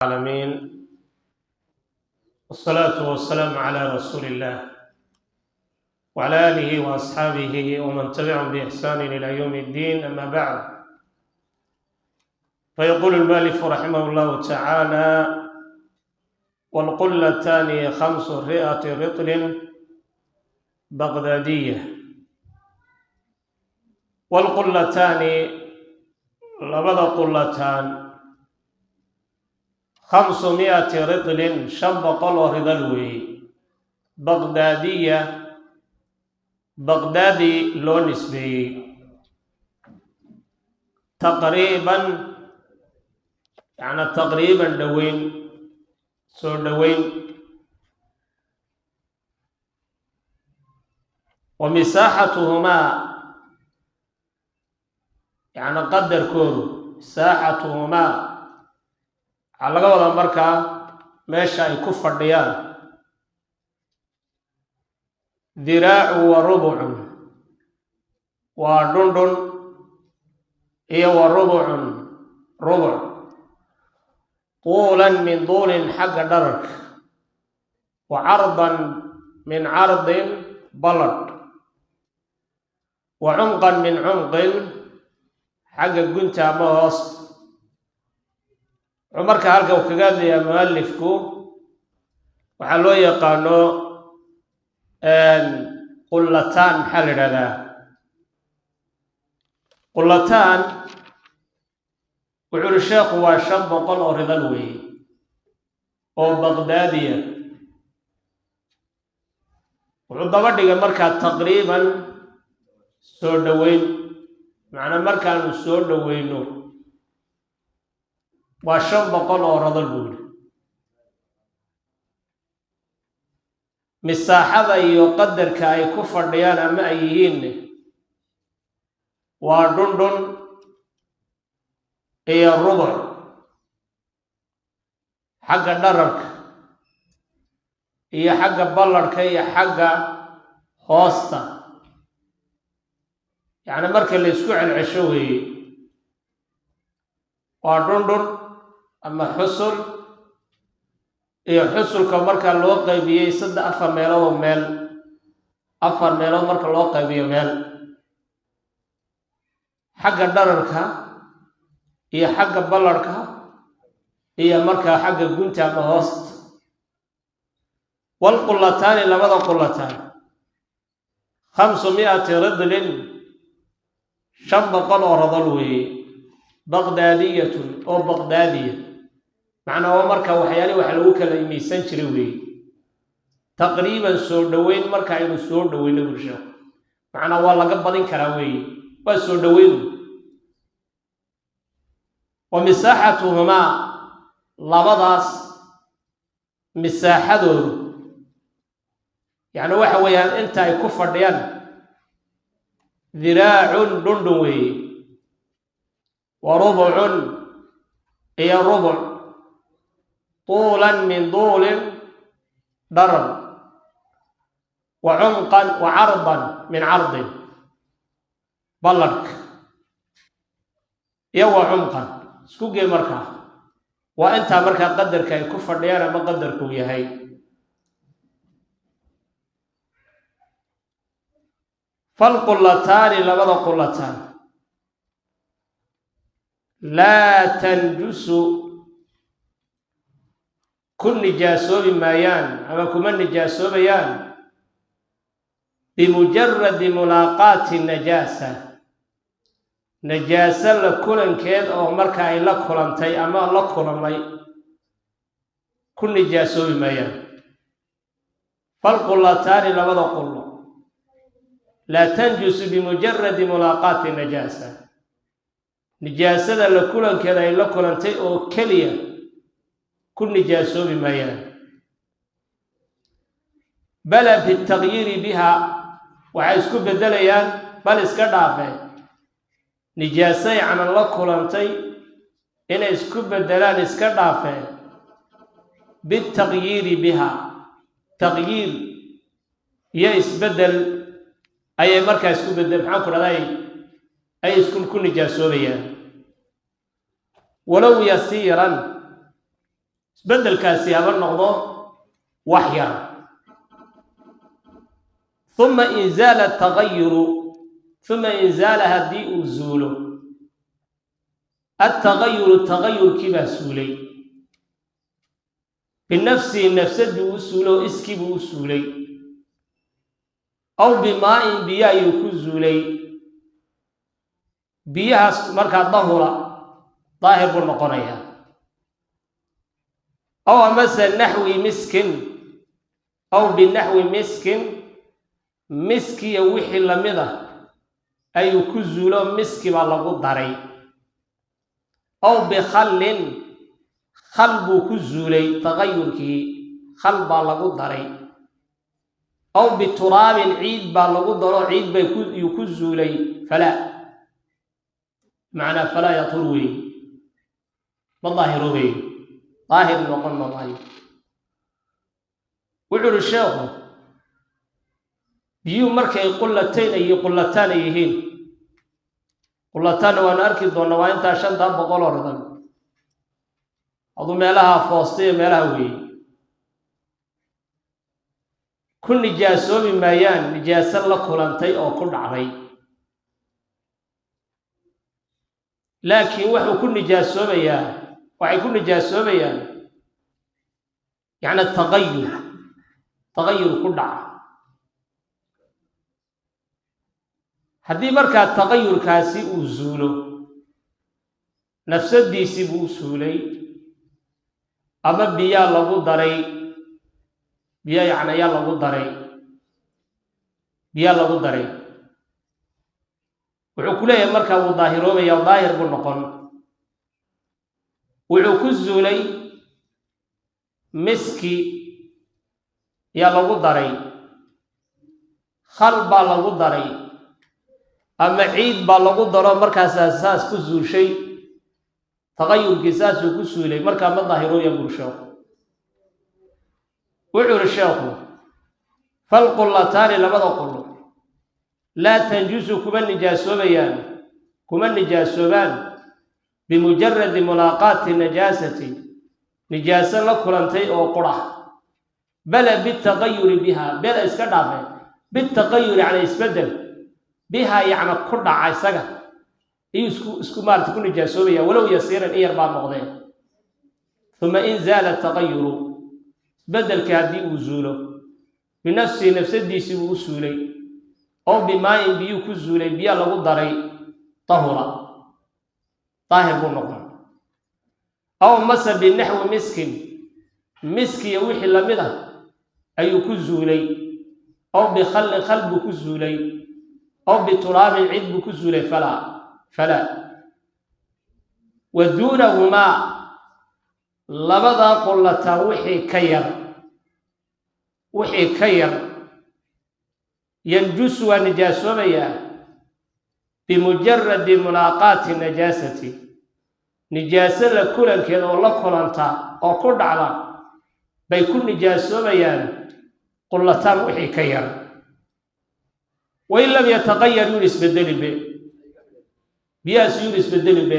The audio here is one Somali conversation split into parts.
العالمين، والصلاة والسلام على رسول الله وعلى آله وأصحابه ومن تبعهم بإحسان إلى يوم الدين. أما بعد، فيقول المؤلف رحمه الله تعالى: والقلتان 500 رطل بغدادية. والقلتان، labada qullataan، 500 ritlin، 500 oo ridal weeye، baqdaadiya، Baqdaadi loo nisbeeyey، taqriiban، yacni taqriiban dhoweyn, soo dhoweyn. Wa misaaxatuhumaa، yacni qadarkoodu، misaaxatuhumaa waxaa laga wadaa markaa meesha ay ku fadhiyaan، diraacu wa rubucun، waa dhundhun iyo wa rubucun rubuc، tuulan min duulin، xagga dhararka، wa cardan min cardin، balladh، wa cumqan min cumqin، xagga gunta ama hoosta. Wuxuu marka halka uu kaga hadlayaa mualifku waxaa loo yaqaano qullataan. Maxaa la idhahdaa qullataan? Wuxuu uhi sheekhu waa 500 oo ridal weeye oo Baqdaadiya. Wuxuu daba dhigay markaa taqriiban, soo dhoweyn, macnaa markaanu soo dhoweyno waa 500 oo radal buu yihi. Misaaxada iyo qadarka ay ku fadhiyaan ama ay yihiinne waa dhundhun iyo rubuc xagga dhararka iyo xagga ballarhka iyo xagga hoosta, yacni marka la isku celcesho weeye, waa dhundhun ama xusul iyo xusulka marka loo qaybiyey saddex, afar meeloodoo meel, afar meelood marka loo qaybiyo meel, xagga dhararka iyo xagga ballarhka iyo markaa xagga gunta ama hoosta. Walqullataani، labada qullataan، 500 ridlin، 500 oo radal weeye، baqdaadiyatun، oo Baqdaadiya. Macnaa waa marka waxyaalihi waxa lagu kala imaysan jiray weeye. Taqriiban, soo dhoweyn, marka aynu soo dhoweyno bulsho, macnaa waa laga badin karaa weeye, waa soo dhoweyn. Wa misaaxatuhumaa، labadaas misaaxadoodu، yacni waxa weeyaan inta ay ku fadhiyaan، diraacun، dhundhun weeye، wa rubucun iyo rubuc، tuulan min duulin، dharar، wa cumqan wa cardan min cardin، balladhka، iyo wa cumqan. Isku gee markaa, waa intaa markaa qadarka ay ku fadhiyaan ama qadarkuu yahay. Falqullataani، labada qullataan، laa tanjusu، ku nijaasoobi maayaan ama kuma nijaasoobayaan، bimujaradi mulaaqaati najaasa، najaaso la kulankeed oo marka ay la kulantay ama la kulamay ku nijaasoobi maayaan. Falqullataani، labada qullo، laa tanjusu bimujaradi mulaaqaati najaasa، nijaasada la kulankeeda ay la kulantay oo keliya ku nijaasoobi maayaan. Bala bitaqyiiri biha، waxay isku beddelayaan, bal iska dhaafee nijaaso yacnan la kulantay inay isku beddelaan iska dhaafee, bitaqyiiri biha، taqyiir iyo isbeddel ayay markaa isku beddel, maxaan ku dhahday, ay isku ku nijaasoobayaan, walow yasiiran. Isbeddelkaasi haba noqdo wax yar. Uma in zaala atagayuru, uma in zaala, haddii uu zuulo, altagayuru, tagayurkii baa suulay, binafsihi, nafsadii u suulay oo iskii buu u suulay, aw bimaa'in, biyo ayuu ku zuulay biyahaas, markaa dahura, daahir buu noqonayaa. Aw amase naxwi miskin, aw binaxwi miskin, miskiya wixii lamid ah ayuu ku zuulo, miski baa lagu daray. Aw bikhallin, khal buu ku zuulay tagayurkii, khal baa lagu daray. Aw bituraabin, ciid baa lagu daro, ciid bay yuu ku zuulay. Falaa, macnaa falaa yatur weeye, ma daahiroobayo, daahir noqon ma maayo. Wuxuu uhi sheekhu, biyuhu markay qullatayn ay qullataan ay yihiin, qullataanna waanu arki doonnaa, waa intaa 500 oo radan aduu meelaha foosta iyo meelaha weeye, ku nijaasoobi maayaan nijaaso la kulantay oo ku dhacday. Laakiin wuxuu ku nijaasoobayaa, waxay ku nijaasoobayaan yacni tagayur, tagayur ku dhaca. Haddii markaa tagayurkaasi uu zuulo, nafsadiisii buu u suulay ama biyaa lagu daray, biyo yacni ayaa lagu daray, biyaa lagu daray, wuxuu ku leeyahay markaa wuu daahiroobaya, daahir buu noqon. Wuxuu ku zuulay miski yaa lagu daray, khal baa lagu daray, ama ciid baa lagu daro, markaasaa saas ku zuushay, tagayurkii saasuu ku suulay, markaa ma daahirooya buri sheekhu. Wuxuu ihi sheekhu, falqullataani, labada qullo, laa tanjusu, kuma nijaasoobayaan, kuma nijaasoobaan, bimujaradi mulaaqaati najaasati, nijaaso la kulantay oo qura, bala bitaqayuri biha, bela iska dhaafe, bitaqayuri cala isbedel, bihaa yacna ku dhaca isaga ayuu isku maarata ku nijaasoobaya, walow yasiiran, in yar baa noqdeen. Uma in zaala taqayuru, isbedelkii haddii uu zuulo, binafsihi, nafsadiisii buu u suulay, oo bimaa'in, biyuu ku zuulay, biyaa lagu daray, tahura, daahir buu noqon. Aw mase binaxwi miskin, miskiya wixii lamid ah ayuu ku zuulay, aw bikhallin, khal buu ku zuulay, aw bituraabin, cid buu ku zuulay, falaa, falaa. Wa duunahumaa, labadaa qullataa wixii ka yar, wixii ka yar, yanjusu, waa nijaasoobayaa, bimujaradi mulaaqaati najaasati, nijaaso la kulankeeda oo la kulanta oo ku dhacda bay ku nijaasoobayaan qullataan wixii ka yar. Wain lam yataqayar, yuun isbedelinbe, biyahaas yuun isbedelinbe,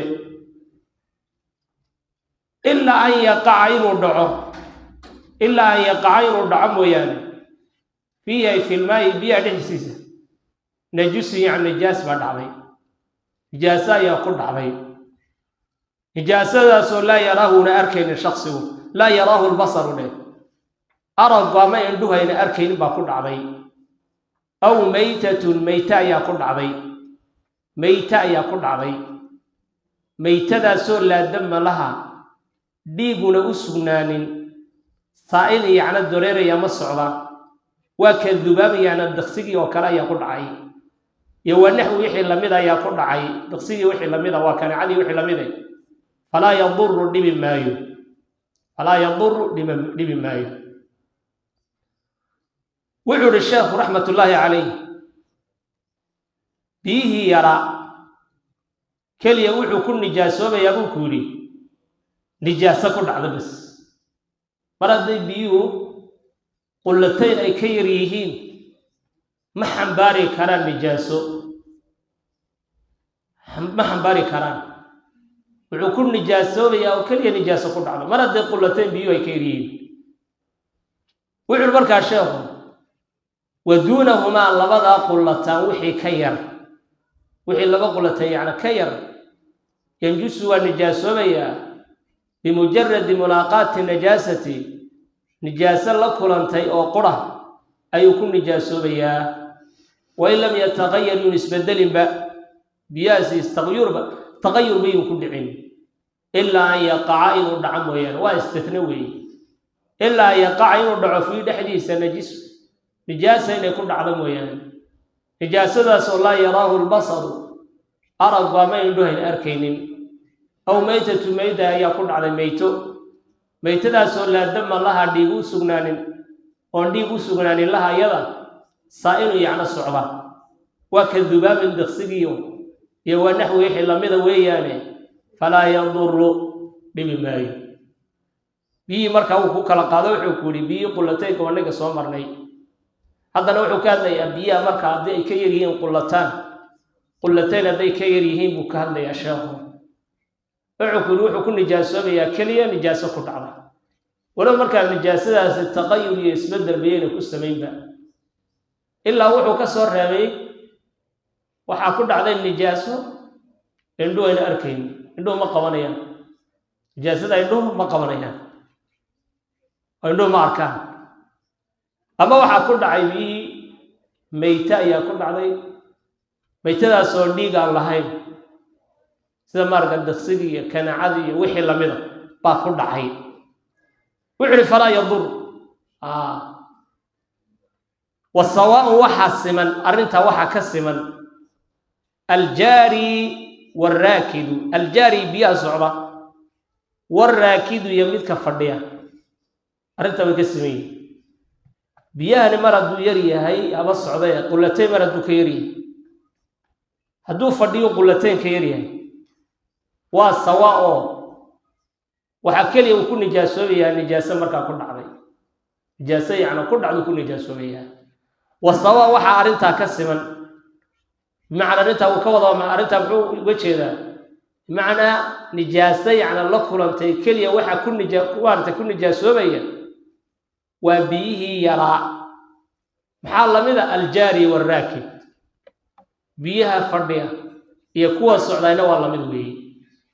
ilaa an yaqaca inuu dhaco, ilaa an yaqaca inuu dhaco mooyaane, fiihi ay filmaayi, biyaha dhexdiisa, najusin, yacni nijaas baa dhacday, nijaaso ayaa ku dhacday, nijaasadaasoo laa yaraahuna arkaynin shaksigu, laa yaraahu lbasaru dheh, araggu ama indhuhu ayna arkaynin baa ku dhacday. Aw maytatun, mayte ayaa ku dhacday, mayte ayaa ku dhacday, maytadaasoo laa dama laha, dhiiguna u sugnaanin, saa'ilin, yacna doreeraya ma socda, waa ka dubaaba, yacna daqsigii oo kale ayaa ku dhacay, iyo waa naxwi wixii lamid ayaa ku dhacay, daqsigii wixii lamid a, waa kaneecadii wixii lamid ah. Falaa yaduru, dhibi maayo, falaa yaduru, dhibi maayo. Wuxuu ihi sheekhu raxmatullaahi calayh, biyihii yaraa keliya wuxuu ku nijaasoobayaa buu ku yidhi nijaaso ku dhacdo bas. Mar hadday biyuhu qullatayn ay ka yar yihiin, ma xambaari karaan nijaaso, ma xambaari karaan. Wuxuu ku nijaasoobayaa oo keliya nijaaso ku dhacdo, mar hadday qullatayn biyuhu ay ka yaryihiin. Wuxuuhi markaa sheekhu, wa duunahumaa, labadaa qullataan wixii ka yar, wixii laba qullatayn yacni ka yar, yanjusu, waa nijaasoobayaa, bimujaradi mulaaqaati najaasati, nijaaso la kulantay oo qura ayuu ku nijaasoobayaa, wain lam yataqayar, yuun isbedelinba biyahaasi, istaqyurba, taqayur bayuu ku dhicin, ilaa an yaqaca, inuu dhaco mooyaane. Waa istithne weeye. Ilaa an yaqaca, inuu dhaco, fii, dhexdiisa, najisu, nijaasa inay ku dhacdo mooyaane, nijaasadaasoo laa yaraahu lbasaru, araggu ama indhuhayn arkaynin, aw maytatu, mayda ayaa ku dhacday, meyto, meytadaasoo laa dama laha, dhiig u sugnaanin, oon dhiig u sugnaanin, laha iyada, saa inuu yacno socda, waa ka dubaabin, diqsigiyo iyo waa naxwi, wixii lamida weeyaane, falaa yaduru, dhibi maayo. Biyihii markaa uu ku kala qaado, wuxuu ku yidhi biyihii qullataynka waa ninka soo marnay. Haddana wuxuu ka hadlayaa biyaha marka haddii ay ka yar yihiin qullataan, qullatayn hadday ka yar yihiin buu ka hadlayaa sheekhu. Wuxuu ku yidhi wuxuu ku nijaasoobayaa keliya nijaaso ku dhacda, walow markaa nijaasadaasi taqayur iyo isbeddel bayayna ku samaynba, ilaa wuxuu ka soo reebay waxaa ku dhacday nijaaso indhuhu ayna arkayn. Indhuhu ma qabanayaan nijaasada, indhuhu ma qabanayaan oo indhuhu ma arkaan. Ama waxaa ku dhacay biyihii meyte ayaa ku dhacday, meytadaasoo dhiig aan lahayn, sida maarka diqsigii iyo kanacadii iyo wixii lamida baa ku dhacay. Wuxu uhi falaa yadur wa sawaaun, waxaa siman arrintaa, waxaa ka siman aljaari waalraakidu. Aljaari, biyaha socda, waalraakidu, iyo midka fadhiya, arrintaa way ka siman yihin. Biyahani mar hadduu yar yahay haba socday, qullatayn mar hadduu ka yar yahay, hadduu fadhiyo qullatayn ka yar yahay, waa sawa oo waxaa keliya uu ku nijaasoobayaa nijaaso markaa ku dhacday, nijaaso yacni ku dhacduu ku nijaasoobayaa. Wa sawa, waxaa arrintaa ka siman, bimacnaa arrintaa uu ka wada, arrintaa muxuu uga jeedaa? Bimacnaa nijaaso yacni la kulantay keliya waxaa ku nija maarata ku nijaasoobaya waa biyihii yaraa. Maxaa lamida? Aljaari waalraakid, biyaha fadhiya iyo kuwa socdayna waa lamid weeye,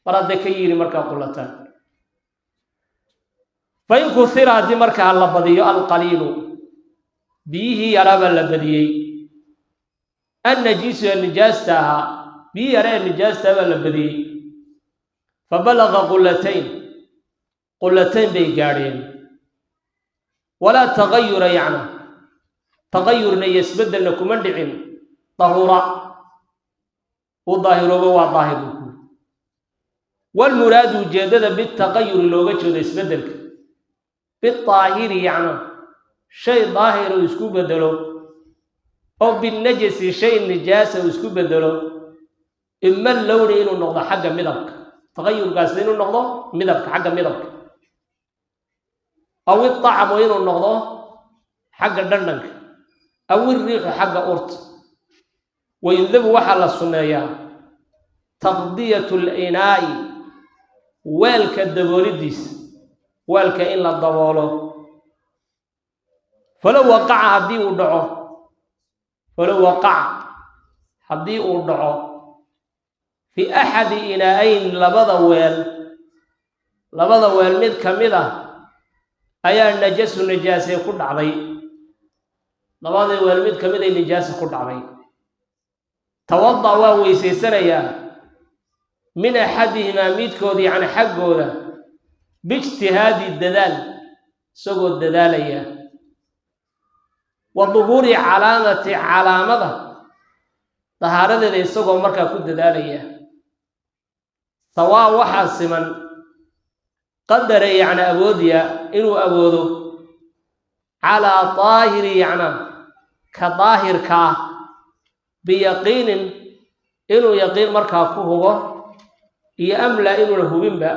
mar hadday ka yiri markaa qulataan. Fa in kuhira, haddii markaa la badiyo, alqaliilu, biyihii yaraabaa la badiyey, annajiisu, ee nijaasta ahaa, biyihii yara ee nijaasta baa la badiyey, fa balaga qullatayn, qullatayn bay gaadheen, walaa tagayura, yacna tagayurna iyo isbeddelna kuma dhicin, dahura, uu daahiroobo, waa daahir buu kuuri. Walmuraadu, ujeeddada, bitaqayuri, looga jeedo isbeddelka, bidaahiri, yacna shay daahir uu isku bedelo, oo binajasi, shay nijaasa uu isku bedelo, ima lowni, inuu noqdo xagga midabka, tagayurkaasi inuu noqdo midabka, xagga midabka, aw iطacmu, inuu noqdo xagga dhandhanka, aw iriixu, xagga urta. Wayundabu, waxaa la sunneeyaa, taqdiyatu linaa'i, weelka daboolidiisa, weelka in la daboolo. Falow waqaca, haddii uu dhaco, falow waqaca, haddii uu dhaco, fii axadi inaa'ayn, labada weel, labada weel mid ka mid ah ayaa najasu, najaasee ku dhacday, labadii weel mid ka mid ay nijaasa ku dhacday, tawada, waa weysaysanayaa, min axadihimaa, midkood yacni xaggooda, biijtihaadi, dadaal, isagoo dadaalaya, wa duhuuri calaamati, calaamada dahaaradeeda isagoo markaa ku dadaalaya. Sawaa, waxaa siman, qadara, yacni awoodya, inuu awoodo, calaa daahiri, yacna ka daahirka ah, biyaqiinin, inuu yaqiin markaa ku hubo, iyo amlaa, inuuna hubinba,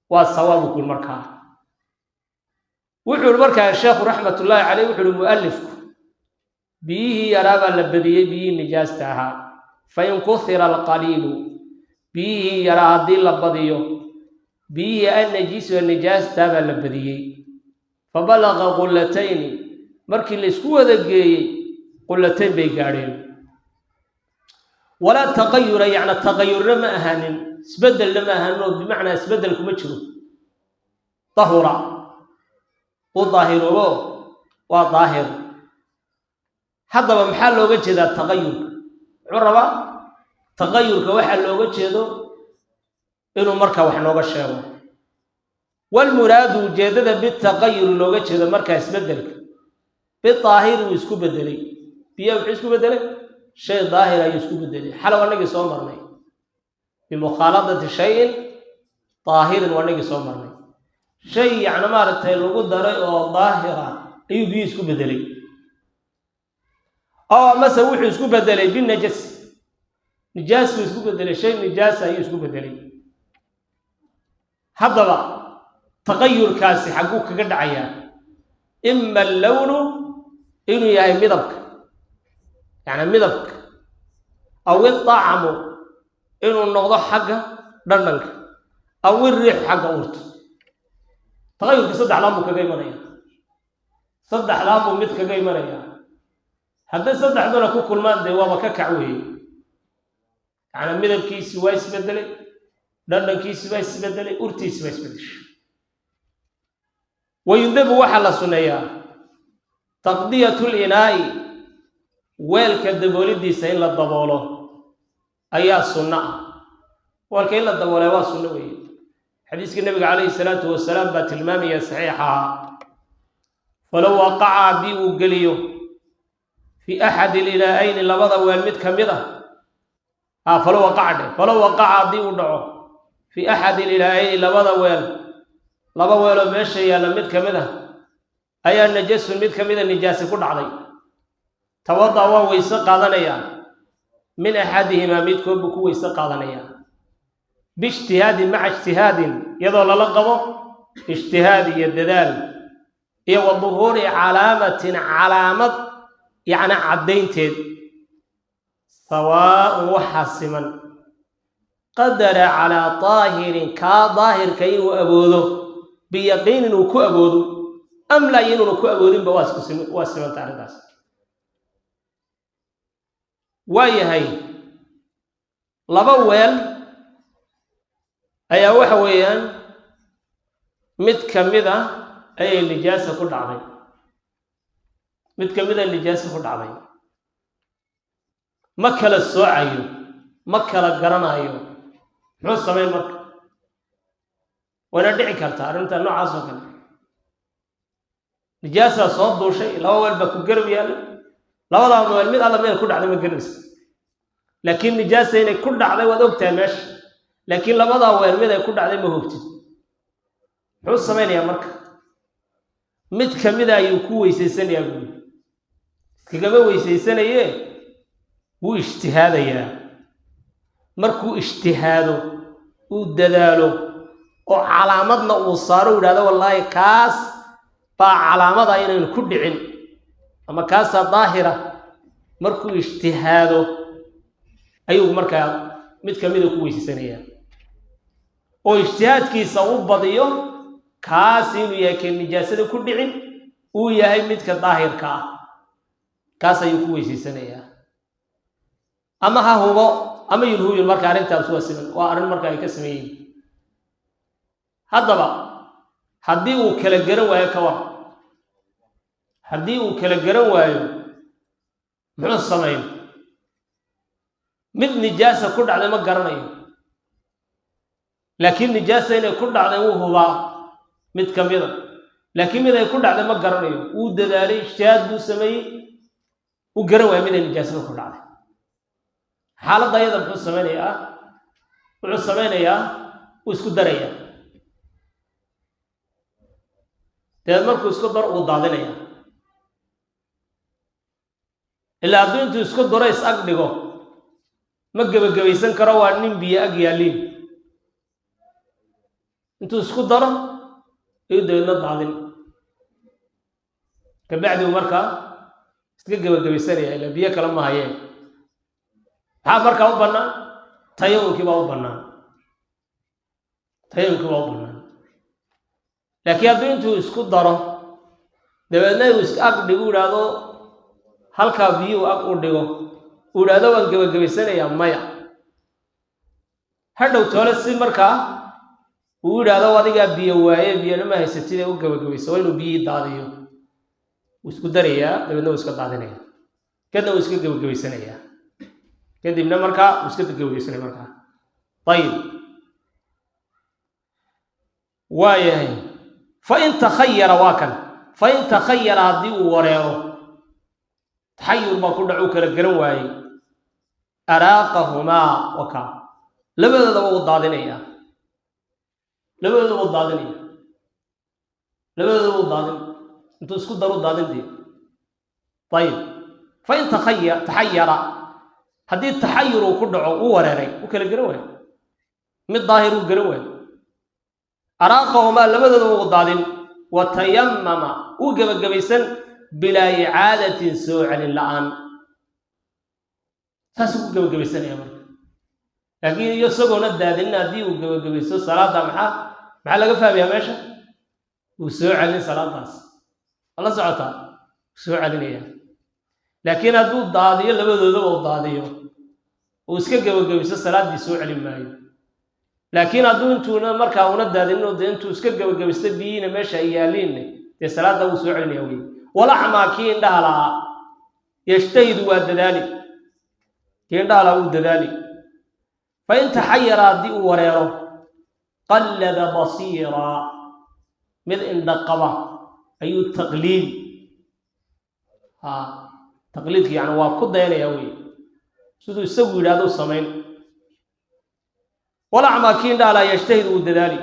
waa sawaabu kul. Markaa wuxuu ihi markaa sheekhu raxmatullaahi caleyh, wuxu uhi mu'alifku, biyihii yaraabaa la badiyey, biyihii nijaasta ahaa, fain kuhira alqaliilu, Biyihii yaraa haddii la badiyo, biyihii annajiisi oo nijaastaa baa la badiyey. Fa balaqa qullatayni, markii la isku wada geeyey qullatayn bay gaadheen. Walaa taqayura, yacna taqayurna ma ahaanin, isbeddelna ma ahaanin, oo bimacnaa isbeddel kuma jiro. Dahura, uu daahiroobo, waa daahir. Haddaba maxaa looga jeedaa taqayurka? Muxuu rabaa taqayurka? Waxaa looga jeedo inuu markaa wax nooga sheego. Walmuraadu, ujeeddada bitaqayuri looga jeedo markaa isbeddelka, bidaahiri uu isku bedelay biyaha, wuxuu isku bedelay shay daahir ayuu isku bedelay. Xalow anagii soo marnay bimukhaaladati shayin daahirin, anagii soo marnay shay yacni maaragtay lagu daray oo daahira ayuu biyo isku bedelay. Oo amase wuxuu isku bedelay binajas, nijaas buu isku bedelay, shay nijaasa ayuu isku bedelay. Haddaba taqayurkaasi xagguu kaga dhacayaa? Ima allownu, inuu yahay midabka, yacni midabka, aw iطacmu, inuu noqdo xagga dhandhanka, aw iriixu, xagga urta. Taqayurka saddexdaan buu kaga imanaya, saddexdaan buu mid kaga imanayaa. Hadday saddexduna ku kulmaan, dee waaba ka kac weeye. Yacni midabkiisi waa isbedelay, dhandhankiisi baa isbedelay, urtiisi baa isbedeshay. Wayundabu, waxaa la sunneeyaa, taqdiyatu linaa'i, weelka daboolidiisa in la daboolo ayaa sunno ah. Weelka in la daboolaya waa sunno weeye. Xadiiskii nabiga calayhi salaatu wasalaam baa tilmaamaya saxiixaha: falow waqaca, haddii uu geliyo, fii axadi ilinaa'ayni, labada weel mid ka mid ah, falow waqaca dheh, falow waqaca, haddii uu dhaco, fii axadi ilinaa'ayni, labada weel, laba weeloo meesha yaalla mid ka mid ah ayaa najasun, mid ka mida nijaasi ku dhacday, tawada, waa weyse qaadanayaa, min axadihimaa, midkood buu ku weyse qaadanayaa, biijtihaadin, maca ijtihaadin, iyadoo lala qabo ijtihaad iyo dadaal, iyo wa duhuuri calaamatin, calaamad yacni caddaynteed. Sawaaun, waxaa siman, qadara calaa daahirin, kaa daahirka inuu awoodo, biyaqiinin uu ku awoodo, am laa, iyo inuuna ku awoodinba, waa isku waa simanta arrintaas. Waa yahay, laba weel ayaa waxa weeyaan mid ka mid ah ayay nijaasa ku dhacday, mid ka mid a nijaasa ku dhacday. Ma kala soocayo, ma kala garanayo, muxuu samayn marka? Wayna dhici kartaa arrinta noocaas oo kale. Nijaasaa soo duushay, laba weel baa ku garab yaalla, labadaa weel mid alla meel ku dhacday ma garanaysa, laakiin nijaasa inay ku dhacday waad ogtahay meesha, laakiin labadaa weel mid ay ku dhacday ma hogtid. Muxuu samaynayaa marka? Mid ka mida ayuu ku weysaysanayaa buuri. Iskagama weysaysanaye, wuu ijtihaadayaa. Markuu ijtihaado, uu dadaalo, oo calaamadna uu saaro, u yidhahdo wallaahi kaas baa calaamada inaynu ku dhicin ama kaasaa daahira, markuu ijtihaado ayuu markaa mid ka mida ku weysaysanayaa, oo ijtihaadkiisa u badiyo kaas inuu yahay keen nijaasada ku dhicin, uu yahay midka daahirka ah, kaas ayuu ku weysaysanayaa. Ama ha hubo ama yulhuyun, marka arrintaas waa siman, waa arrin marka ay ka sameeyiin. Haddaba haddii uu kala garan waayo, ka war, haddii uu kala garan waayo, muxuu samayn? Mid nijaasa ku dhacday ma garanayo, laakiin nijaasa inay ku dhacday wuu hubaa mid ka mida, laakiin mid ay ku dhacday ma garanayo. Wuu dadaalay, ijtihaad buu sameeyey, uu garan waayo mid ay nijaasada ku dhacday. Xaaladda ayada muxuu samaynayaa? Wuxuu samaynayaa, wuu isku darayaa. Dabeed markuu isku daro, wuu daadinayaa. Ilaa hadduu intuu isku daro is ag dhigo, ma gebagabaysan karo, waa nin biyo ag yaalliin. Intuu isku daro ayuu dabeedna daadin, kabacdi uu markaa iska gebagabaysanaya, ilaa biyo kale ma hayeen. Maxaa markaa u bannaan? Tayamumkii baa u bannaan. Tayamumkii waa u bannaan, laakiin hadduu intuu isku daro dabeedna uu iska ag dhigo, idhaahdo halkaa biyuhu ag u dhigo, uu idhaahdo waan gebagabaysanayaa, maya. Hadhow toole si markaa uu yidhaahdo adigaa biyo waaye, biyona ma haysatid, ee u gebagabayso, waa inuu biyihii daadiyo. Wuu isku darayaa, dabeedna wuu iska daadinaya, kadna wuu iska gebagabaysanayaa, kadibna markaa wuu iska gebagaysanaya markaa. Ayib, waayahay. Fain takhayara, waa kan, fain takhayara, haddii uu wareero, taxayur baa ku dhac, uu kala garan waayey, araaqahumaa, waka labadoodaba wuu daadinayaa, labadoodaba wuu daadinaya, labadoodaba wuu daadin, intuu isku daru daadintee. Ayib, fain taxayara, haddii taxayur uu ku dhaco, uu wareeray, uu kala garan waayo, mid daahir uu garan waayo, araaqahumaa, labadoodaba wuu daadin, wa tayamama, uu gebagabaysan, bilaa icaadatin, soo celin la-aan, saasuu ku gebagabaysanaya marka. Laakiin iyo isagoona daadinin haddii uu gebagabaysto salaadda, maxaa laga fahmayaa meesha? Uu soo celin salaadaas, waa la socotaa, uu soo celinaya. Laakiin hadduu daadiyo, labadoodaba uu daadiyo, uu iska gebagabaysto, salaaddii soo celin maayo. Laakiin hadduu intuuna markaa una daadinin, dee intuu iska gebagabaysto, biyihiina meesha ay yaaliinne, dee salaadda wuu soo celinaya wey. Walacmaa, kii indhaha lahaa, yajtahidu, waa dadaali, kii indhaha lahaa wuu dadaali. Fain taxayara, haddii uu wareero, qallada basiiraa, mid indha qaba ayuu taqliidi. Ha, taqliidka yani waa ku dayanaya wey, siduu isagu yidhahdo samayn. Walacmaa, kii indhaha lahaa, yajtahid, wuu dadaali.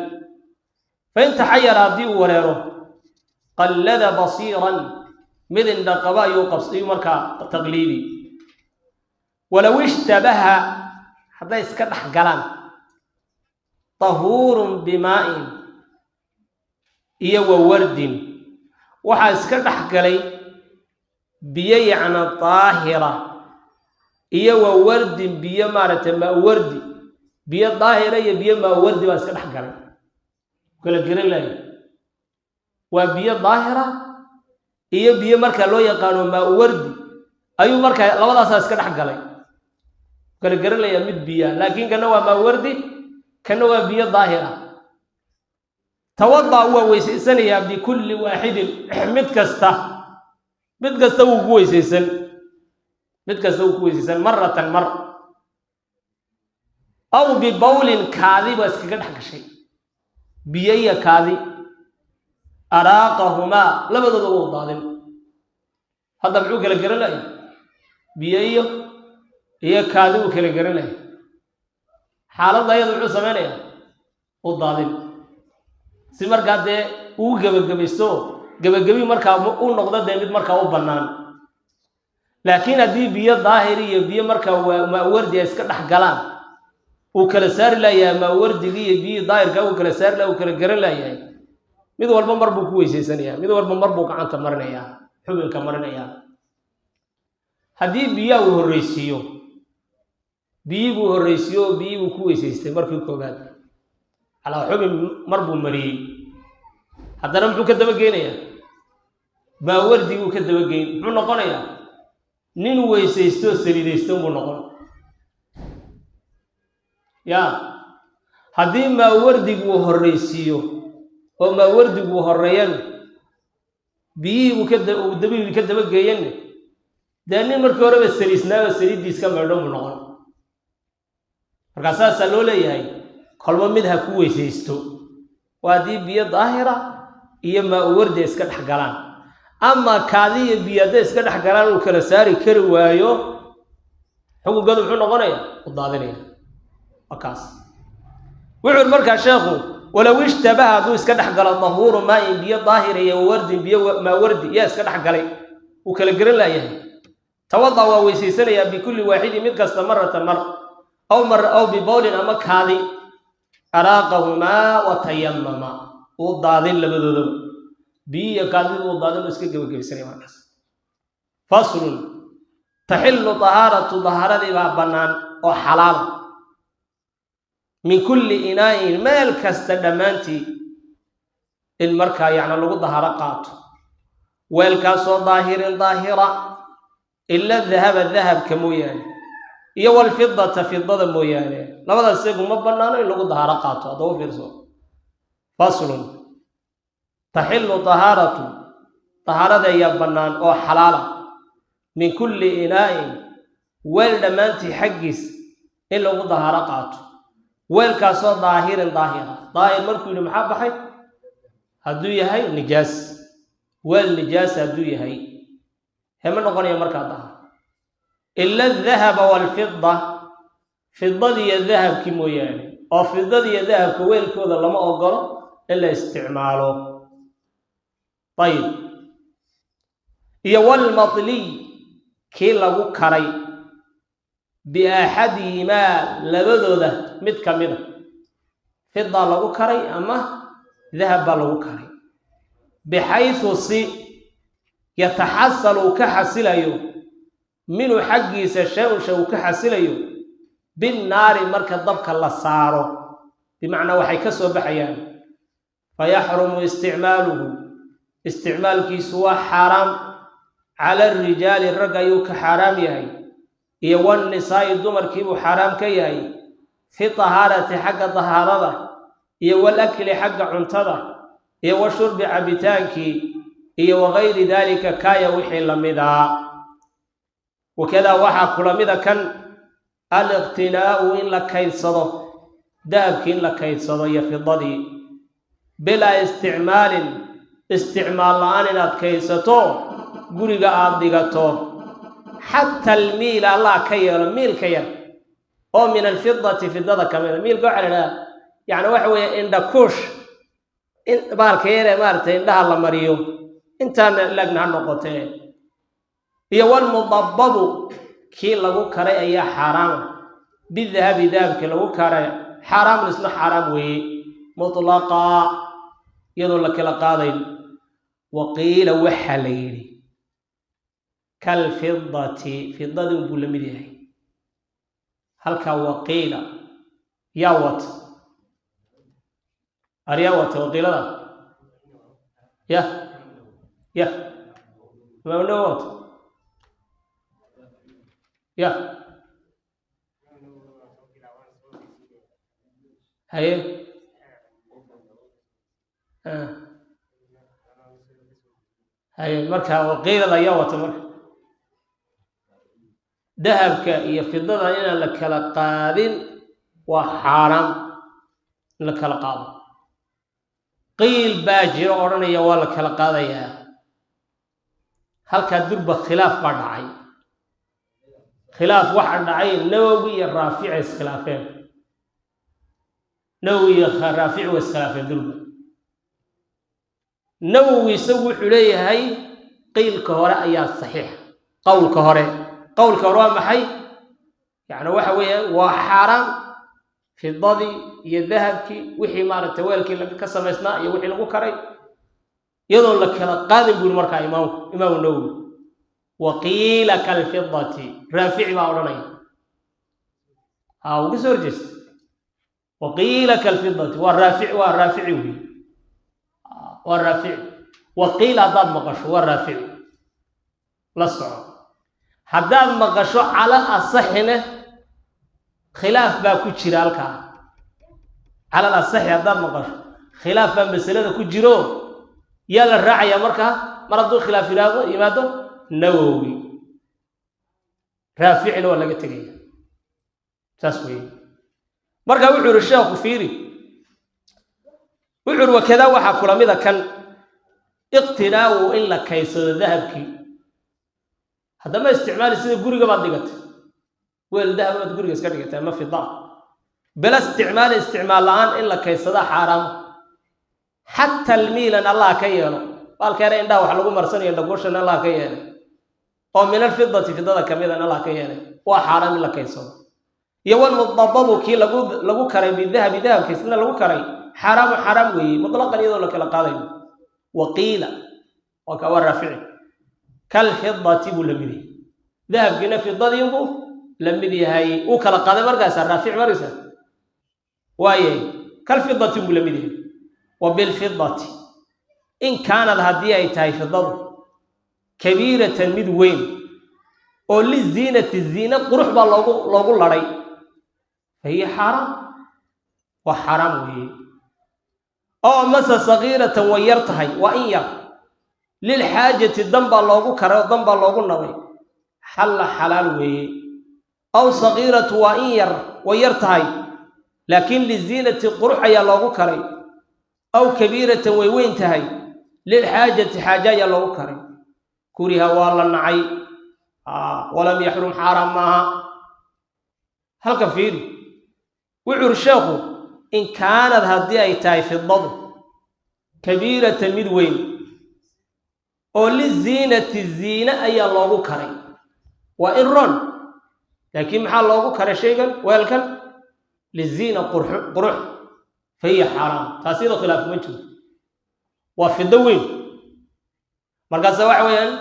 Fain taxayara, haddii uu wareero, qallada basiiran, mid indha qaba ayuu qabs ayuu markaa taqliidi. Walow ishtabaha, hadday iska dhex galaan, tahuurun bimaa'in iyo wa wardin, waxaa iska dhex galay biyo yacna daahira iyo wa wardin, biyo maaragtay maawardi, biyo daahira iyo biyo maawardi baa iska dhex galay, kala geran lahay, waa biyo daahira iyo biyo markaa loo yaqaano maawardi ayuu markaa, labadaasaa iska dhex galay, kala garan layaa mid biya, laakiin kana waa maawardi, kana waa biyo daahira. Tawada, waa weysaysanayaa, bikulli waaxidin, mid kasta, mid kasta wuu ku weysaysan, mid kasta wuu ku weysaysan, maratan, mar, aw bibawlin, kaadi baa iskaga dhex gashay biyo iyo kaadi, araaqahumaa, labadooda wuu daadin. Hadda muxuu kala garan lahay? Biyo iyo kaadi wuu kala garan lahay. Xaaladda ayada muxuu samaynayaa? U daadin, si markaa dee uu gebagabaysto, gebagabi markaa u noqdo dee mid markaa u bannaan. Laakiin haddii biyo daahiri iyo biyo markaa maawardi ay iska dhex galaan, uu kala saari laayahay maawardigii iyo biyihii daahirka, uu kala saari laha, uu kala garan laayahay, mid walba mar buu ku weysaysanayaa, mid walba mar buu gacanta marinayaa, xubinka marinayaa. Haddii biyaha uu horreysiiyo, biyii buu horreysiiyo oo biyii buu ku weysaystay markii koowaad, calaa xubin mar buu mariyey, haddana muxuu ka dabageynayaa? Maawardiguu ka dabageyn. Muxuu noqonayaa? Nin weysaysto oo saliidaysto buu noqon. Ya, haddii maawardiguu horreysiiyo oo maawardiguu horreeyana, biyihii uu ka dabihii ka dabageeyanna, dee nin markii horeba saliisnaaba saliiddiis ka maydho buu noqon. Markaa saasaa loo leeyahay kolba mid ha ku weysaysto, waa haddii biyo daahira iyo maawardi ay iska dhex galaan. Ama kaadi iyo biyo hadday iska dhex galaan, uu kala saari kari waayo, xukunkeedu muxuu noqonaya? U daadinaya, waa kaas. Wuxuu yidhi markaa sheekhu: walow ishtabaha, hadduu iska dhex galo, dahuuru maain, biyo daahira, iyo wardin, biyo maawardi yaa iska dhex galay, uu kala garan laayahay, tawada, waa weysaysanayaa, bikulli waaxidin, mid kasta, maratan, mar, aw mar, aw bibawlin, ama kaadi, araaqahumaa wa tayamama, uu daadin labadoodaba, biyi iyo kaadida uu daadin, uu iska gebagabaysanaya markaas. Faslun. Taxillu tahaaratu, dahaaradii baa bannaan oo xalaala. Min kulli inaa'in, meel kasta dhammaantii in markaa yacni lagu dahaaro qaato, weelkaasoo daahirin daahira, ila dahaba, dahabka mooyaane, iyo walfidata, fidada mooyaane. Labadaas isagu ma bannaano in lagu dahaaro qaato. Haddaba u fiirso. Faslun. Taxillu tahaaratu, tahaarada ayaa bannaan oo xalaala, min kulli inaa'in, weel dhammaantii xaggiis in lagu dahaaro qaato, weelkaasoo daahirin daahira. Daahir markuu yidhi, maxaa baxay? Hadduu yahay nijaas, weel nijaas hadduu yahay, hema noqonaya markaa dahar. Ila adahaba waalfida, fidadiiyo dahabkii mooyaane, oo fidadiiyo dahabka weelkooda lama ogolo in la isticmaalo. Ayib. Iyo walmatliy, kii lagu karay, biaxadihimaa, labadooda mid ka mida, fidaa lagu karay ama dahab baa lagu karay, bixaysu si yataxasal uu ka xasilayo, minhu xaggiisa, shay-un shay uu ka xasilayo, binnaari, marka dabka la saaro, bimacnaa waxay ka soo baxayaan. Fayaxrumu isticmaaluhu, isticmaalkiisu waa xaaraam, cala arijaali, rag ayuu ka xaaraam yahay, iyo wannisaa'i, dumarkiibuu xaaraam ka yahay, fi tahaarati, xagga tahaarada, iyo walakli, xagga cuntada, iyo wa shurbi, cabitaankii, iyo wagayri daalika, kaaya wixii lamidaa. Wakadaa, waxaa kula mida kan, aliqtinaa'u, in la kaydsado dahabkii, in la kaydsado iyo fidadii, bilaa isticmaalin, isticmaal la-aan inaad kaydsato, guriga aada dhigato, xataa almiila allah ka yeelo, miilka yar oo min alfidati, fidada ka mida. Miilka waxaa la idhaha, yacni waxa weeye indhakuush, bahalka yaree maaragtay indhaha la mariyo, intaana lagna ha noqotee. Iyo walmudababu, kii lagu karay ayaa xaaraama, bidahabi, dahabkii lagu karay, xaaraamun, isna xaaraam weeye, mutlaqaa, iyadoo la kala qaadayn. Wa qiila, waxaa la yidhi, kalfidati, fidadii unbuu la mid yahay halkaa. Waqiila yaa wata? Aryaa wata waqiilada? Ya ya, imaam Nawowi wata ya. Haye, haye. Marka waqiilada ayaa wata? Marka dahabka iyo fidada inaan la kala qaadin waa xaaraam in la kala qaado. Qiil baa jiro odhanaya waa la kala qaadayaa. Halkaa durba khilaaf baa dhacay. Khilaaf waxaa dhacay Nawowi iyo Raafici iskhilaafeen. Nawowi iyo Raafici way iskhilaafeen durba. Nawowi isagu wuxuu leeyahay qiilka hore ayaa saxiix, qowlka hore. Qowlka hore waa maxay? Yacni waxa weeyaan waa xaaraam fidadii iyo dahabkii, wixii maaragtay weelkii ka samaysnaa iyo wixii lagu karay, iyadoon la kala qaadin buuri markaa imaamku, Imaamu Nawowi. Wa qiila kalfidati, Raafici baa odhanaya, ha uu ka soo horjeesta. Wa qiila kalfidati waa Raafici, waa Raafici wey, waa Raafici. Wa qiila haddaad maqasho waa Raafici, la soco. Haddaad maqasho cala asaxina, khilaaf baa ku jira halkaa. Cala asaxi haddaad maqasho, khilaaf baa masalada ku jiro. Yaa la raacayaa markaa? Mar hadduu khilaaf yidhaahdo yimaado, Nawowi, Raaficina waa laga tegaya. Saas weeye. Marka wuxuu yihi sheekhu, fiiri, wuxuu yihi: wakadaa, waxaa kula mida kan, iqtinaa'u, in la kaysado dahabkii. Haddama isticmaali, sida guriga baad dhigatay, weel dahab baad guriga iska dhigatay ama fida, bila isticmaali, isticmaal la-aan in la kaysada xaaraamo, xataa almiilan allah ka yeelo, baalkeena indhaha wax lagu marsanayo, indhagooshan allah ka yeelay, oo min alfidati, fidada kamidan allah ka yeelay, waa xaaraam in la kaysado. Iyo walmudababu, kii lagu karay, bidahabi, dahabka isna lagu karay, xaaraamu, xaaraam weeye, mutlaqan, iyadoo la kala qaadayo. Wa qiila, waa ka waa Raafici, kalfidati buu la mid yahay, dahabkiina fidadiinbuu la mid yahay. Uu kala qaaday markaasa Raafici markaysa. Waayahay, kalfidati buu la mid yahay. Wa bilfidati in kaanad, haddii ay tahay fidadu kabiiratan mid weyn oo liziinati, ziina qurux baa loogu ladhay, fa hiya xaaraam, waa xaaraam weeye. Oo mase sagiiratan, way yar tahay, waa in yar, lilxaajati, dan baa loogu karay oo dan baa loogu nabay, xalla, xalaal weeye. Aw sagiiratu, waa in yar, way yar tahay, laakiin liziinati, qurux ayaa loogu karay. Aw kabiiratan, way weyn tahay, lilxaajati, xaaje ayaa loogu karay, kuriha, waa la nacay, walam yaxrum, xaaraam maaha. Halkan fiiri, wuxuu uri sheekhu: in kaanad, haddii ay tahay fidadu kabiiratan mid weyn oo liziinati, ziine ayaa loogu karay, waa in ron, laakiin maxaa loogu karay shaygan, weelkan? Liziina, qurux, fa hiya xaaraam. Taas iyadoo khilaaf kuma jiro. Waa fido weyn, markaase waxa weeyaan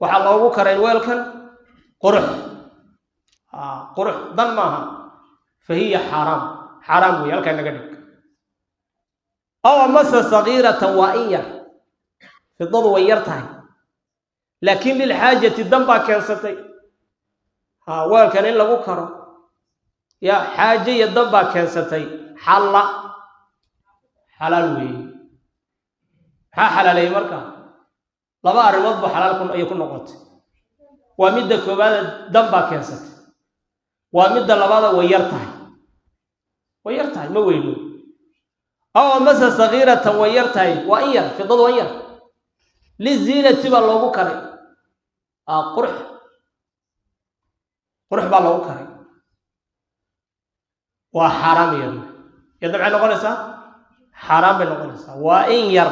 waxaa loogu karay weelkan qurux, qurux dan maaha, fa hiya xaaraam, xaaraam wey, halkaa naga dhig. Aw amase sagiiratan, waa in yar, fidadu way yar tahay, laakiin lilxaajati, dan baa keensatay weelkan in lagu karo, ya xaaje iyo dan baa keensatay, xalla, xalaal weeye. Maxaa xalaaleeyey marka? Laba arrimood buu xalaal ayay ku noqotay. Waa midda koowaada, dan baa keensatay. Waa midda labaada, way yar tahay, way yar tahay, ma weyno. Aw amase sagiiratan, way yar tahay, waa in yar, fidadu waa in yar, liziinati baa loogu karay, qurux, qurux baa loogu karay, waa xaaraam iyadna. Iyadna maxay noqonaysaa? Xaaraan bay noqonaysaa. Waa in yar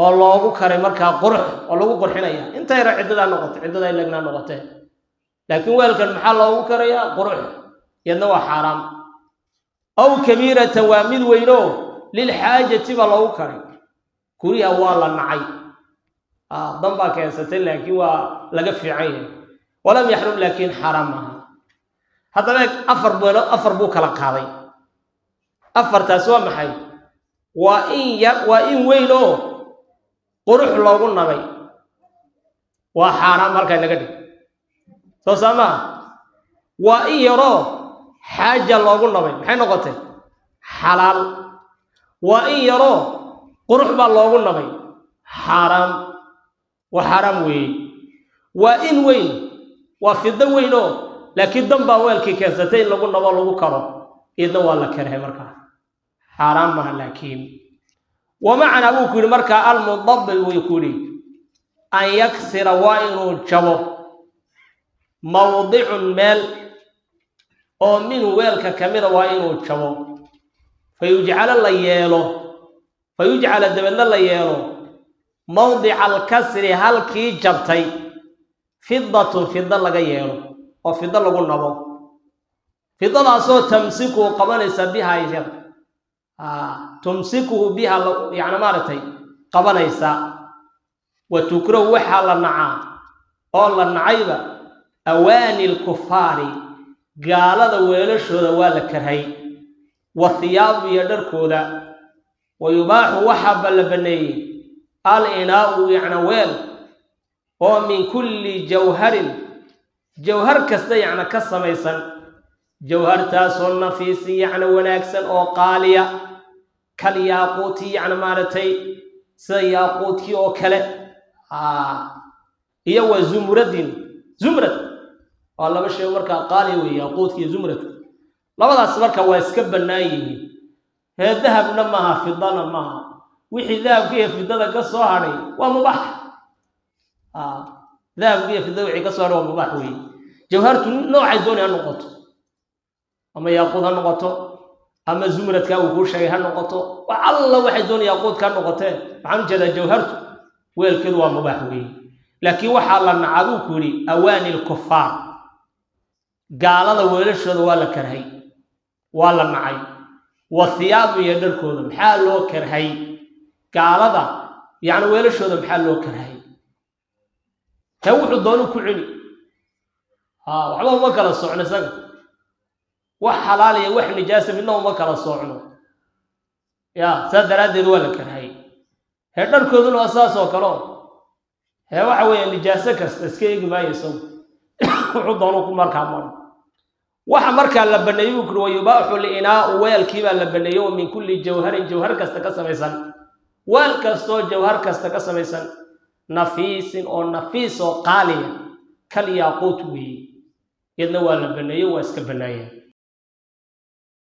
oo loogu karay markaa qurux oo lagu qurxinaya, inta yaro ciddadaa noqotay, ciddadaa lagnaa noqotee, laakiin weelkan maxaa loogu karayaa? Qurux. Iyadna waa xaaraam. Aw kabiiratan, waa mid weynoo lilxaajati baa loogu karay, kuriha, waa la nacay, dan baa keensatay, laakiin waa laga fiican yahay, walam yaxrum, laakiin xaaraam maaha. Haddaba eeg, afar beelood, afar buu kala qaaday. Afartaas waa maxay? Waa in yar, waa in weyn oo qurux loogu nabay, waa xaaraam, halkaa naga dhig. Soo saa maa? Waa in yaroo xaaja loogu nabay, maxay noqotay? Xalaal. Waa in yaroo qurux baa loogu nabay, xaaraam, waa xaaraam weeye. Waa in weyn, waa fido weyn oo laakiin dan baa weelkii keensatay in lagu nabo, lagu karo, iyadna waa la karhay markaa, xaaraan maaha. Laakiin wamacnaa buu ku yidhi markaa almudabi wuu ku yidhi an yaksira, waa inuu jabo, mawdicun, meel oo minhu weelka ka mida waa inuu jabo, fa yujcala la yeelo, fa yujcala, dabeedna la yeelo, mawdica alkasri, halkii jabtay, fidatun, fida laga yeelo oo fido lagu nabo, fidadaasoo tamsikuhu, qabanaysa, biha iyada, tumsikuhu biha, yacni maaragtay qabanaysa. Wa tukrahu, waxaa la nacaa oo la nacayba awaani lkufaari, gaalada weelashooda waa la karhay, wa hiyaabu, iyo dharkooda. Wa yubaaxu, waxaaba la baneeyey, al inaa'u, yacna weel oo min kulli jawharin, jawhar kasta yacna ka samaysan, jawhartaasoo nafiisin, yacna wanaagsan oo qaaliya, kal yaaquuti, yacna maaragtay sida yaaquudkii oo kale, iyo wa zumradin, zumrad waa laba shay markaa qaaliya wey, yaaquudki iyo zumradku. Labadaas marka waa iska bannaan yihiin. Hee, dahabna maaha, fidana maaha. Wixii dahabka iyo fidada ka soo hadhay waa mubaax. Dahabka iyo fidada wixii ka soo hadhay waa mubaax weeye. Jawhartu noocay dooni ha noqoto, ama yaaquud ha noqoto, ama zumradka uu kuu sheegay ha noqoto, wax alla waxay dooni yaaquudka ha noqotee, waxaan ujeedaa jawhartu weelkeedu waa mubaax weeye. Laakiin waxaa la nacaa buu ku yidhi awaani lkufaar, gaalada weelashooda waa la karhay, waa la nacay, wa hiyaabu, iyo dharkooda. Maxaa loo karhay gaalada yacni weelashooda? Maxaa loo karhay? Hee, wuxuu doonu ku cuni, waxba uma kala socno isaga. Wax xalaaliya, wax nijaasa midna uma kala soocno. Ya, saas daraaddeed waa la karhayay. Hee, dharkooduna waa saas oo kale o. Hee, waxa weeye nijaaso kasta iska eegi maayo, isagu wuxuu doonu ku markaa maro. Waxa markaa la baneeyey buu kuri: wayubaaxu linaau, weelkiibaa la baneeyey oo min kulli jawharin, jawhar kasta ka samaysan, weel kastoo jawhar kasta ka samaysan, nafiisin, oo nafiis oo qaaliya, kal yaaquut weeye. Iyadna waa la baneeyey, waa iska bannaayeen.